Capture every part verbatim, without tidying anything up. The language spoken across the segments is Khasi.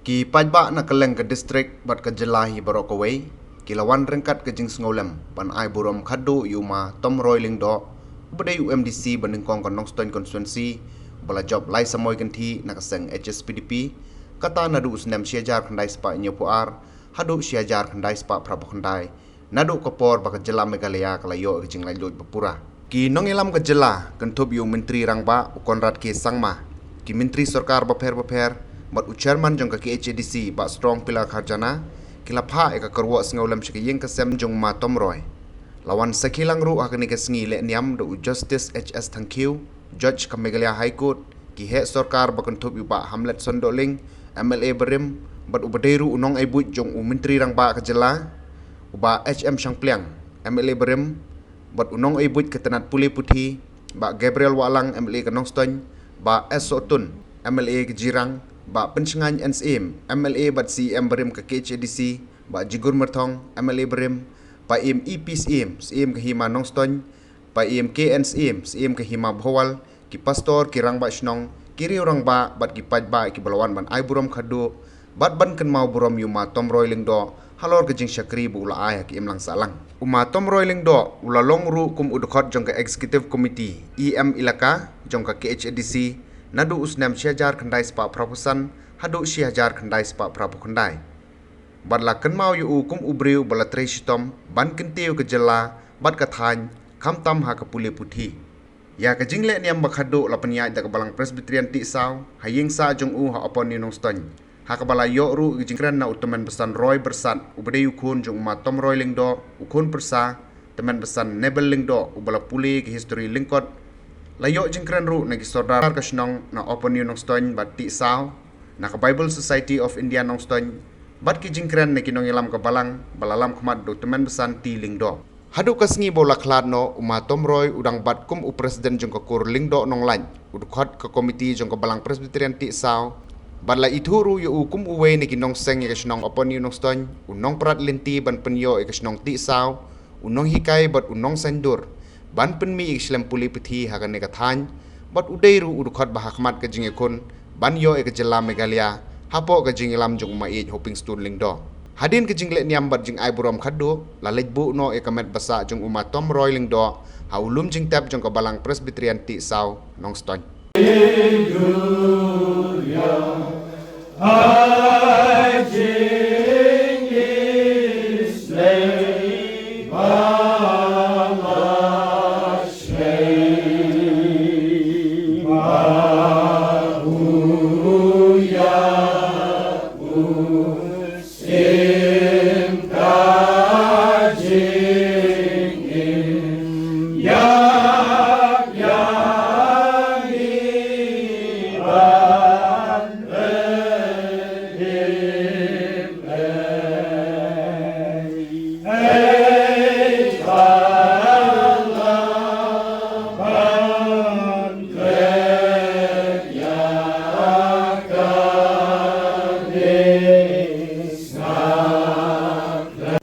Ki paidbah na kylleng ka district bad ka jylla hi baroh kawei ki la wan ryngkat ka jingsngewlem ban ai burom khadduh ïa u Ma Tomroy Lyngdoh, uba dei u M D C ba nyngkong ka Nongstoiñ constituency, ba la jop lai samoi kynthih na ka seng H S P D P, kata naduh u snem shi hajar khyndai spah hynñiewphew ar haduh shi hajar khyndai spah phraphew khyndai, naduh ka por ba ka jylla Meghalaya ka la ïoh ka jinglaitluid bapura. Ki nongïalam ka jylla, kynthup ïa u Myntri Rangbah u Conrad K Sangma, ki myntri sorkar bapher bapher, bad u chairman jong ka K H A D C, Bah Strong Pila Kharjana, ki la phah ïa ka kyrwoh sngewlem sha ka ïing ka sem jong u Ma Tomroy. La wan sakhi lang ruh ha kane ka sngi leh niam da u Justice H S Thangkhiew, Judge ka Meghalaya High Court, ki heh sorkar ba kynthup ïa u Bah Hamletson Dohling, M L A barim, bad uba dei ruh u nongai buit jong u Myntri Rangbah ka jylla, u Bah H M Shangpliang, M L A barim, bad u nongai buit ka tnat pule puthi, Bah Gabriel Wahlang, M L A ka Nongstoiñ, Bah S Sohtun, M L A ka Jirang, Bah Pynshngaiñ N Syiem, M L A bad C E M barim ka K H A D C, Bah Jigur Myrthong, M L A barim, Bah Im E P Syiem, Syiem ka Hima Nongstoiñ, Bah Im K N Syiem, Syiem ka Hima Bhowal, ki pastor, ki rangbah shnong, ki riew rangbah, bad ki paidbah kiba la wan ban ai burom khadduh, bad ban kynmaw burom ïa u Ma Tomroy Lyngdoh halor ka jingshakri ba u la ai ha ka imlang sahlang. U Ma Tomroy Lyngdoh u la long ruh kum u dkhot jong ka Executive Committee, E M Elaka, jong ka K H A D C, naduh u snem shi hajar khyndai spah phraphew san haduh shi hajar khyndai spah phraphew khyndai. Bad la kynmaw ïa u kum u briew ba la trei shitom ban kyntiew ka jylla bad ka thaiñ, khamtam ha ka pule puthi. Ïa ka jingleh niam ba khadduh la pynïaid da ka Balang Presbyterian Tiehsaw ha ïing sah jong u ha Upper New Nongstoiñ, ha kaba la ïoh ruh ka jingkren na u Tymmen Basan Roy Byrsat, uba dei u khun jong u Ma Tomroy Lyngdoh, u khun pyrsa, Tymmen Basan Nebel Lyngdoh, uba la pule ka histori lyngkot. La ïoh jingkren ruh na ki sordar ka shnong na Upper New Nongstoiñ bad Tiehsaw, na ka Bible Society of India Nongstoiñ, bad ki jingkren na ki nongïalam ka balang ba la lam khmat da u Tymmen Basan T Lyngdoh. Haduh ka sngi ba u la khlad noh, u Ma Tomroy u dang bat kum u president jong ka kur Lyngdoh Nonglait, u dkhot ka komiti jong ka Balang Presbyterian Tiehsaw, bad la ithuh ruh ïa u kum uwei na ki nongseng ïa ka shnong Upper New Nongstoiñ, u nongprat lynti ban pynïoh ïa ka shnong Tiehsaw, u nonghikai bad u nongsaiñdur ban pynmih ïa ka shlem pule puthi ha kane ka thaiñ, bad u dei ruh u dkhot ba ha khmat ka jingïakhun ban ïoh ïa ka jylla Meghalaya hapoh ka jingïalam jong u Maieit Hopingstone Lyngdoh. Hadien ka jingleh niam bad jingai burom khadduh, la leit buh noh ïa ka met basa jong u Ma Tomroy Lyngdoh ha u lum jingtep jong ka Balang Presbyterian Tiehsaw, Nongstoiñ.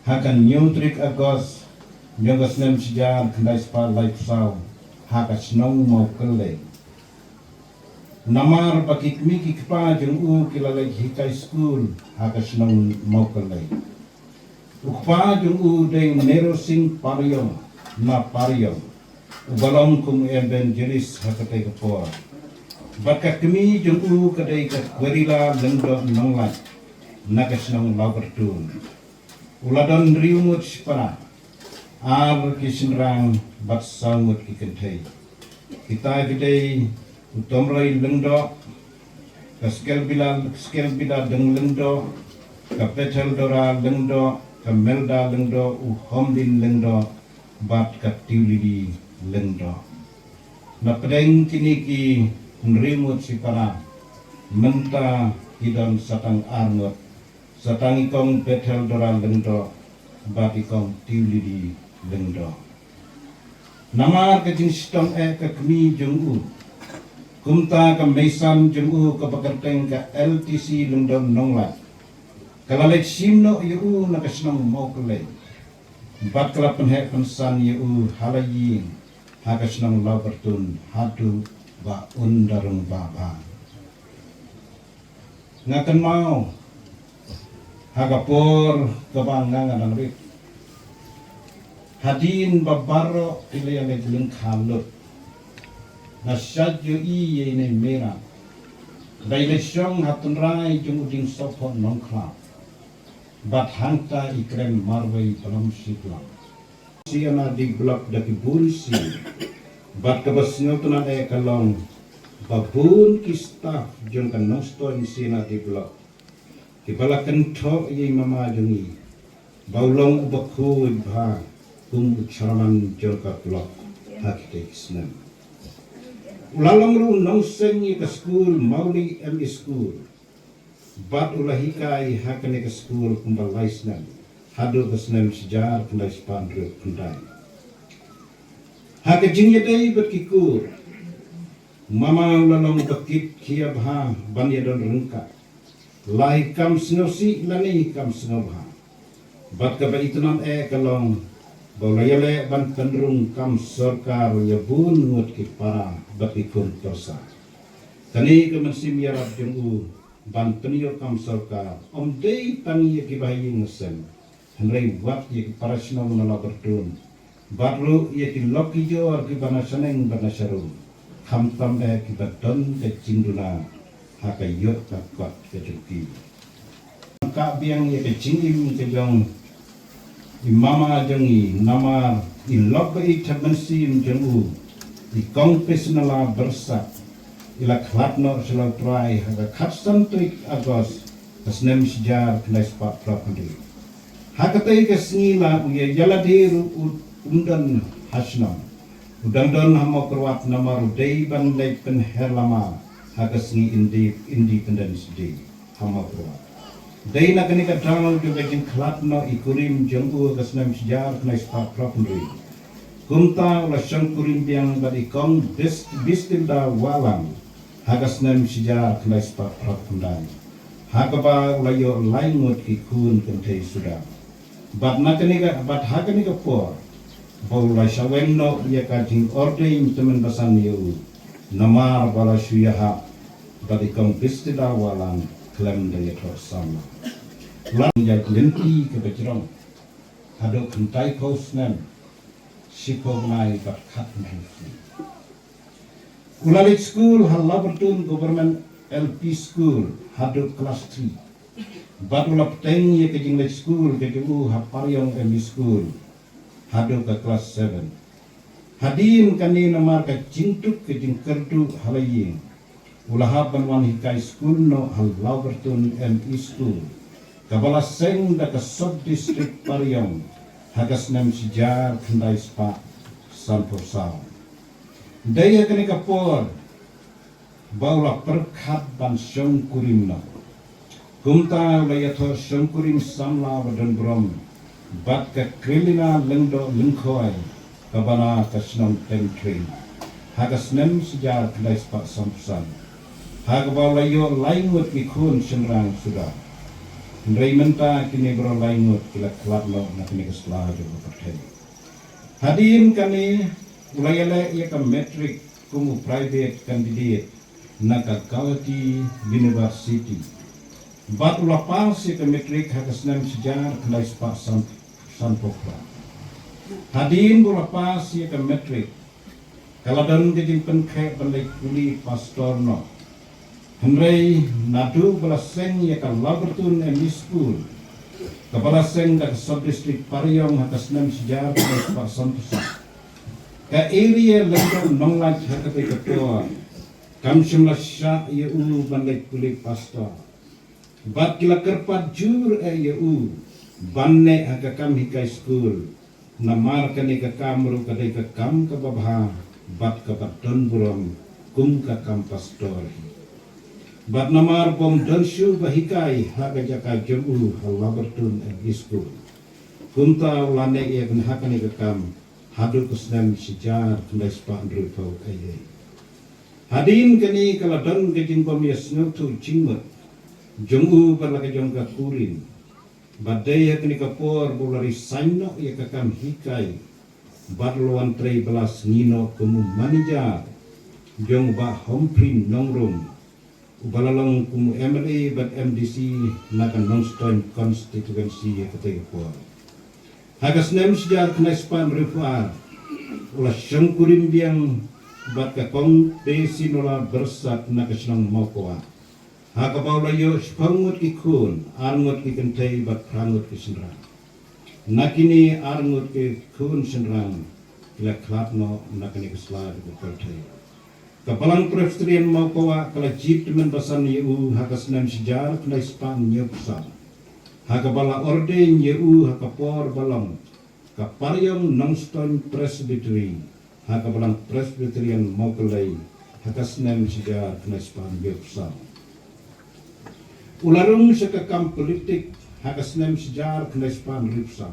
Ha ka hynñiew tarik August, jong ka snem shihajar khyndai spah laiphew saw, ha ka shnong Mawkyllei. Namar ba ki kmie ki kpa jong u ki la leit hikai skul ha ka shnong Mawkyllei. U kpa jong u dei u Nero Singh Pariong, na Pariong, uba long kum u evangelist ha katei ka por. Bad ka kmie jong u ka dei ka Kwerila Lyngdoh Nonglait, na ka shnong Lawbyrtun. U la don hynriew ngut shipara, ar ki shynrang bad saw ngut ki kynthei. Kita ki dei u Tomroy Lyngdoh, ka Skelbila, Skelbila Deng Lyngdoh, ka Bethel Dora Lyngdoh, ka Melda Lyngdoh, u Homdin Lyngdoh, bad ka Tiulili Lyngdoh. Na pdeng kine ki hynriew ngut shipara, mynta ki don sa tang ar ngut, sa tang i kong Bethel Dora Lyngdoh, bad i kong Tiulili Lyngdoh. Namar ka jingshitom eh ka kmie jong u, kumta ka meisan jong u kaba kyrteng ka L T C Lyngdoh Nonglait, ka la leit shim noh ïa u na ka shnong Mawkyllei. Bad ka la pynheh pynsan ïa u ha la ïing, ha ka shnong Lawbyrtun, haduh ba un da rung bha bha. Nga kynmaw Ha ka por kaba nga nga dang rit, hadien ba baroh ki la ïaleit lyngkha lut, nga shait ïohi ïa ine i Mira ba i leit shong ha tynrai jong u dieng sohphoh Nongkhlaw, bad hangta i kren marwei ba lam shiplang. C and RD Block da ki bun sien, bad kaba sngewtynnat eh ka long ba bun ki staff jong ka Nongstoiñ C and RD Block kiba la kynthoh ïa i mama jong ngi ba u long uba khuid bha kum u chairman jong ka block ha kitei ki snem. U la long ruh u nongseng ïa ka skul Mawlieh M E School, bad u la hikai ha kane ka skul kumba lai snem, haduh ka snem shi hajar khyndai spah hynriewphew khyndai. Ha ka jingïadei bad ki kur, mama u la long ba kit khia bha ban ïadon ryngkat, la i kam sngewsih lane i kam sngewbha. Bad kaba itynnat eh ka long ba u la ïaleh ban pynrung kam sorkar ïa bun ngut ki para bad ki khun pyrsa. Kane ka mynsiem ïarap jong u ban pynïoh kam sorkar ym dei tang ïa kiba ha ïing ha sem, hynrei wat ïa ki para shnong na Lawbyrtun, bad ruh ïa ki lok ki jor kiba na shaneng bad na sharum, khamtam eh kiba don ka jingduna ha ka ïoh ka kot ka jong ki. Ka biang ïa ka jingim ka jong i mama jong ngi, namar i lok ba i thep mynsiem jong u, i Kong Pesnala Byrsak, i la khlad noh sha la u Trai ha ka khatsan tarik August ka snem shi hajar khyndai spah phra phew hynriew. Ha katei ka sngi la u ïa ïalade ruh u, um don ha shnong, u dang don ha Mawkyrwat namar u dei ban leit pynher lama ha ka sngi Inde-, Independence Day ha Mawkyrwat. Dei na kane ka daw jong ka jingkhlad noh i kurim jong u ha ka snem shi hajar khyndai spah phra phew hynriew, kumta u la shongkurim biang bad i Kong Bis-, Bistilda Wahlang ha ka snem shi hajar khyndai spah phra phew khyndai, ha kaba u la ïoh lai ngut ki khun kynthei suda. Bad na kane ka, bad ha kane ka por ba u la shah weng noh ïa ka jingordain tymmen basan ïa u, namar ba la shu ïahap bad i Kong Bistilda Wahlang khlem da ïathoh samla. La ïa lynti kaba jrong haduh khyndai phew snem, shiphew bnai bad khathynriew snem. U la leit skul ha Lawbyrtun Government L P School haduh klas three, bad u la bteng ïa ka jingleit skul ka jong u ha Pariong M E School haduh ka klas seven. Hadien kane, namar ka jingduk ka jingkyrduh ha la ïing, u la hap ban wan hikai skul noh ha Lawbyrtun M E School, kaba la seng da ka Sub District Pariong ha ka snem shi hajar khyndai spah sanphew saw. Dei ha kane ka por ba u la pyrkhat ban shongkurim noh. Kumta u la ïathoh shongkurim samla ba don burom bad ka Krilina Lyngdoh Lyngkhoi, kaba na ka shnong Tengtring, ha ka snem shi hajar khyndai spah sanphew san, ha kaba u la ïoh lai ngut ki khun shynrang suda. Hynrei mynta kine baroh lai ngut ki la khlad noh na kane ka sla jong ka pyrthei. Hadien kane u la ïaleh ïa ka matric kum u private candidate na ka Gauhati University, bad u la pass ïa ka matric ha ka snem shi hajar khyndai spah san, sanphew phra. Hadien ba u la pass ïa ka matric, ka la don ka jingpynkhreh ban leit pule pastor noh. Hynrei naduh ba la seng ïa ka Lawbyrtun M E School, kaba la seng da ka Sub District Pariong ha ka snem shi hajar khyndai spah sanphew saw, ka area Lyngdoh Nonglait ha katei ka por kam shym la shah ïa u ban leit pule pastor. Bad ki la kyrpad jur eh ïa u ban neh ha ka kam hikai skul, namar kane ka kam ruh ka dei ka kam kaba bha bad kaba don burom kum ka kam pastor hi. Bad namar bym don shuh ba hikai ha ka jaka jong u ha Lawbyrtun M E School, kumta u la neh ïa kane, ha kane ka kam haduh ka snem shi hajar khyndai spah hynriewphew ei ei. Hadien kane ka la don ka jingbym ïasngewthuh jingmut jong u bad la ka jong ka kurim. Bad dei ha kane ka por ba u la resign noh ïa ka kam hikai, bad u la wan trei bylla sngi noh kum u manager jong u Bah Humphrey Nongrum uba la long kum u M L A bad M D C na ka Nongstoiñ constituency ha katei ka por. Ha ka snem shijar khyndai spah hynriewphew ar u la shongkurim biang bad ka Kong Besinula Byrsat na ka shnong Mawkwa, ha kaba u la ïoh shiphew ngut ki khun, ar ngut ki kynthei bad phra ngut ki shynrang. Na kine ar ngut ki khun shynrang ki la khlad noh na kane ka sla jong ka pyrthei. Ka Balang Presbyterian Mawkwa ka la jied tymmen basan ïa u ha ka snem shijar khyndai spah hynñiewphew saw, ha kaba la ordain ïa u ha ka por ba long ka Pariong Nongstoiñ Presbytery ha ka Balang Presbyterian Mawkalei ha ka snem shijar khyndai spah hynñiewphew saw. U la rung sha ka kam politik ha ka snem shijar khyndai spah hynriewphew saw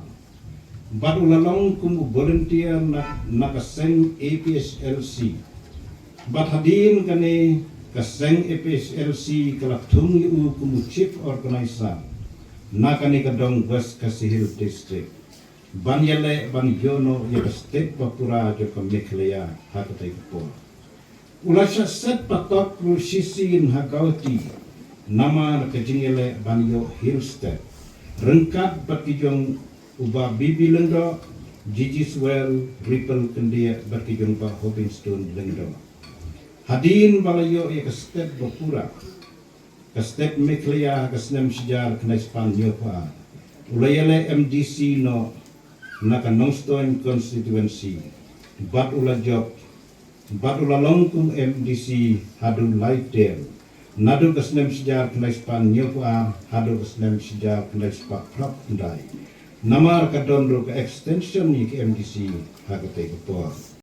bad u la long kum u volunteer na, na ka seng A P H L C. Bad hadien kane ka seng A P H L C ka la thung ïa u kum u chief organizer na kane ka dong West Khasi Hills District ban ïaleh ban ïoh noh ïa ka state bapura jong ka Meghalaya ha katei ka por. U la shah set patok ruh shisien ha Guwahati namar ka jingïaleh ban ïoh Hill State, ryngkat bad ki jong u Bah B B Lyngdoh, G G Swell, Ripple Khyndiah bad ki jong u Bah Hopingstone Lyngdoh. Hadien ba la ïoh ïa ka state bapura, ka state Meghalaya ha ka snem shijar khyndai spah hynñiewphew ar, u la ïaleh M D C noh na ka Nongstoiñ constituency bad u la jop bad u la long kum M D C haduh lai term, naduh ka snem shijar khyndai spah hynñiewphew ar haduh ka snem shijar khyndai spah phra khyndai. Namar ka don ruh ka extension ïa ka M D C ha katei ka por.